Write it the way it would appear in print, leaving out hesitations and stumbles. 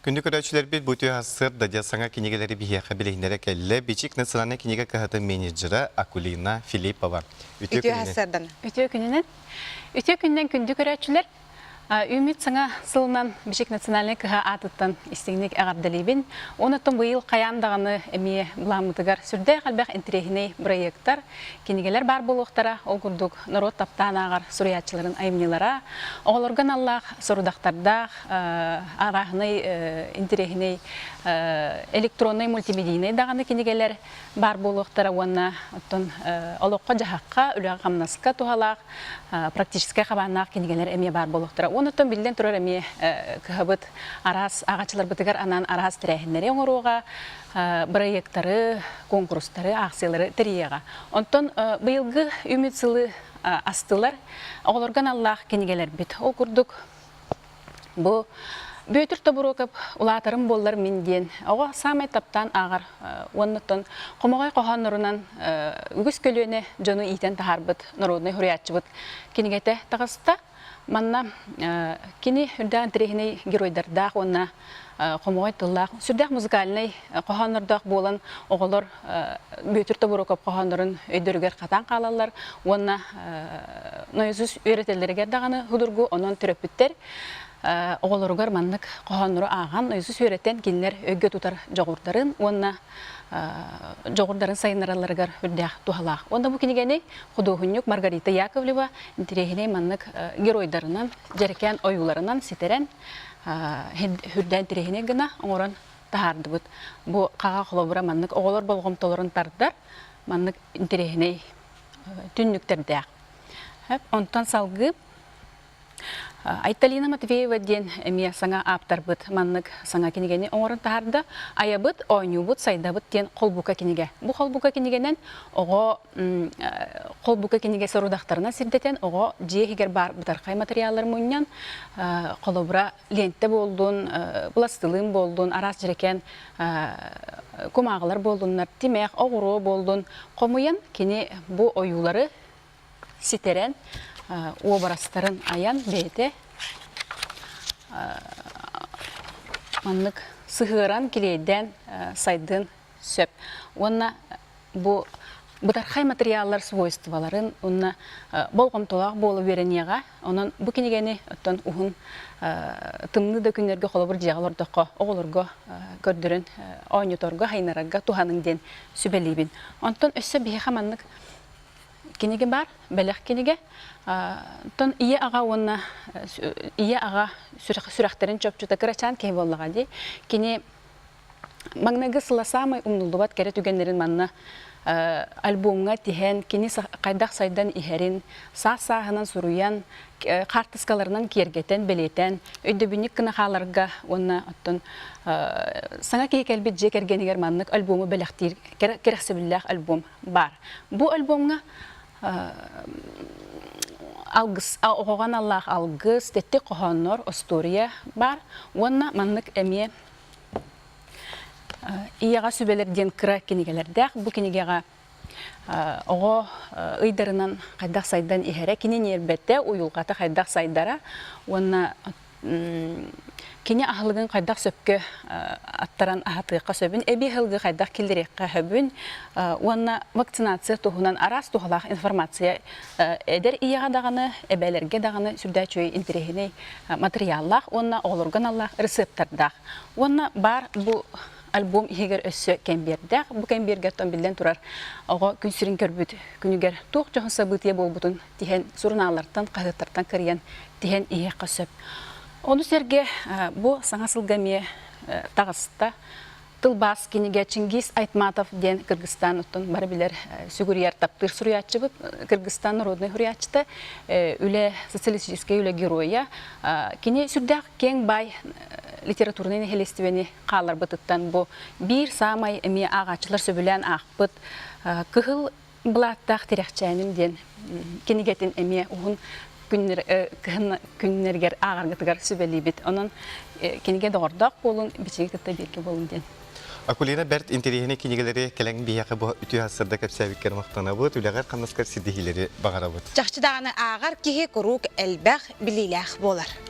Күндү көрөөччүлэрбит, бу үтүө сарсыарда диэн саҥа кинигэлэри биһиэхэ билиһиннэрэ кэллэ. Бичик национальнай кинигэ кыһатын менеджера Акулина Филиппова. Үтүө Үтүө күнүнэн. сарсыардан. Үтүө күнүнэн. Үтүө күнүнэн күндү көрөөччүлэр. Үүммүт саҥа сылынан Бичик национальнай кыһа аатыттан истиҥник эҕэрдэлиибин. Онуттан быйыл хайаан даҕаны эмиэ былааммытыгар сүрдээх элбэх интэриэһинэй бырайыактар, кинигэлэр баар буолуохтара. Ол курдук норуот таптаан ааҕар суруйааччыларын айымньылара, оҕолорго аналлаах сорудахтардаах, арааһынай интэриэһинэй электроннай мультимедийнай даҕаны кинигэлэр баар буолуохтара уонна оттон олоххо-дьаһахха, үлэҕэ-хамнаска туһалаах практическай хабааннаах кинигэлэр эмиэ баар буолуохтара. Уонна биллэн турар эмиэ кыһабыт араас ааҕааччыларбытыгар анаан араас тэрээһиннэри оҥоруоҕа, бырайыактары, куонкурустары, аахсыйалары тэрийиэҕэ. Онтон быйылгы үмүт сылы астылар оҕолорго аналлаах кинигэлэрбит. Ол курдук Бу Бүөтүр Тобуруокап улаатарым буоллар мин диэн оҕо саамай таптаан ааҕар уонна хомоҕой хоһооннорунан үгүс көлүөнэ дьону иитэн таһаарбыт народнай суруйааччыбыт кинигэтэ таҕыста. Манна кини үрдээх интэриэһинэй геройдардаах уонна хомоҕой тыллаах, сүрдээх музыкальнай хоһооннордоох буолан оҕолор Бүөтүр Тобуруокап хоһооннорун өйдөрүгэр хатаан хаалаллар уонна нойосус үөрэтэллэригэр даҕаны судургу, онон төрөппүттэр оҕолоругар маннык хоһооннору ааҕан нойосус үөрэтэн кинилэр өйгө тутар дьоҕурдарын уонна дьоҕурдарын сайыннаралларыгар үрдээх туһалаах. Уонна бу кинигэни худуоһунньук Маргарита Яковлева интэриэһинэй маннык геройдарынан, дьэрэкээн ойууларынан ситэрэн үрдээн интэриэһинэй гына оҥорон таһаардыбыт. Бу хаҕа холобура маннык оҕолор болҕомтолорун тардар, маннык интэриэһинэй түннүктэрдээх. Онтон салгыы Айталина Матвеева диэн эмиэ саҥа ааптарбыт маннык саҥа кинигэни оҥорон таһаарда. Айабыт, оонньуубут, сайдабыт диэн холбука кинигэ. Бу холбука кинигэнэн оҕо холбука кинигэ сорудахтарынан сирдэтэн оҕо дьиэ иһигэр баар бытархай материаллары мунньан холобура лиэнтэ буоллун, пластилин буоллун, араас дьэрэкээн кумааҕылар буоллуннар, тимэх, оҕуруо буоллун хомуйан кини бу ойуулары ситэрэн уобарастарын айан бэйэтэ маннык сыһыаран, килиэйдээн сайдыан сөп. Уонна бу бытархай материаллар свойстволарын уонна болҕомтолоох буола үөрэниэҕэ. Онон бу кинигэни оттон уһун тымныы да күннэргэ холобур дьиэҕэ олордоххо оҕолорго көрдөрөн оонньоторго, хайнарарга туһаныҥ диэн сүбэлиибин. Онтон өссө биһиэхэ маннык кинигэ баар, бэлэх кинигэ. Оттон ийэ-аҕа уонна ийэ-аҕа сүрэхтэрин чопчута кырачаан киһи буоллаҕа дии. Кини Маҥнайгы сыла саамай умнуллубат кэрэ түгэннэрин манна альбомҥа тиһэн, кини хайдах сайдан иһэрин, саас-сааһынан суруйан, хаартыскаларынан киэргэтэн, бэлиэтээн, өйдөбүнньүк гына хааларга уонна оттон саҥа киһи кэлбит дьиэ кэргэнигэр маннык альбому бэлэхтиир кэрэхсэбиллээх альбом баар. Бу альбомҥа алгыс, оҕоҕо аналлаах алгыс, тэттик хоһооннор, остуоруйа баар уонна маннык эмиэ Ийэҕэ сүбэлэр диэн кыра кинигэлэрдээх. Бу кинигэҕэ оҕо ыйдарынан хайдах сайдан иһэрэ, кини ньиэрбэтэ, уйулҕата хайдах сайдара уонна кини аһылыгын хайдах сөпкө аттаран аһатыахха сөбүн, эбии аһылыгы хайдах киллэриэххэ сөбүн уонна вакцинация туһунан араас туһалаах информация эдэр ийэҕэ даҕаны, эбээлэргэ даҕаны сүрдээх үчүгэй интэриэһинэй матырыйааллаах уонна оҕолорго аналлаах рецептардаах. Уонна баар бу альбом иһигэр өссө кэмбиэрдээх. Бу кэмбиэргэ оттон биллэн турар оҕо күн сирин көрбүт күнүгэр туох дьоһун событие буолбутун тиһэн сурунааллартан, хаһыаттартан кырыйан тиһэн иһиэххэ сөп. Ону сэргэ бу саҥа сылга эмиэ таҕыста. Тылбаас кинигэ Чингиз Айтматов диэн Кыргызстан оттон бары билэр сүгүрүйэр таптыыр суруйааччыбыт, Кыргызстан народнай суруйааччыта, үлэ социалистическай үлэ геройа. Кини сүрдээх киэҥ баай литературнай нэһилиэстибэни хаалларбытыттан бу биир саамай эмиэ ааҕааччылар сөбүлээн аахпыт Кыһыл былааттаах тирэхчээним диэн кинигэтин эмиэ уһун күннэр, кыһын күннэригэр ааҕаргытыгар сүбэлиибит. Онон кинигэ доҕордоох буолун, бичиги кытта бииргэ буолун диэн. Акулина бэрт интэриэһинэй кинигэлэри кэлэн биһиэхэ бу үтүө сарсыарда кэпсээбиккэр махтанабыт, үлэҕэр-хамнаскар ситиһиилэри баҕарабыт. Чахчы даҕаны ааҕар киһи куруук элбэх билиилээх буолар.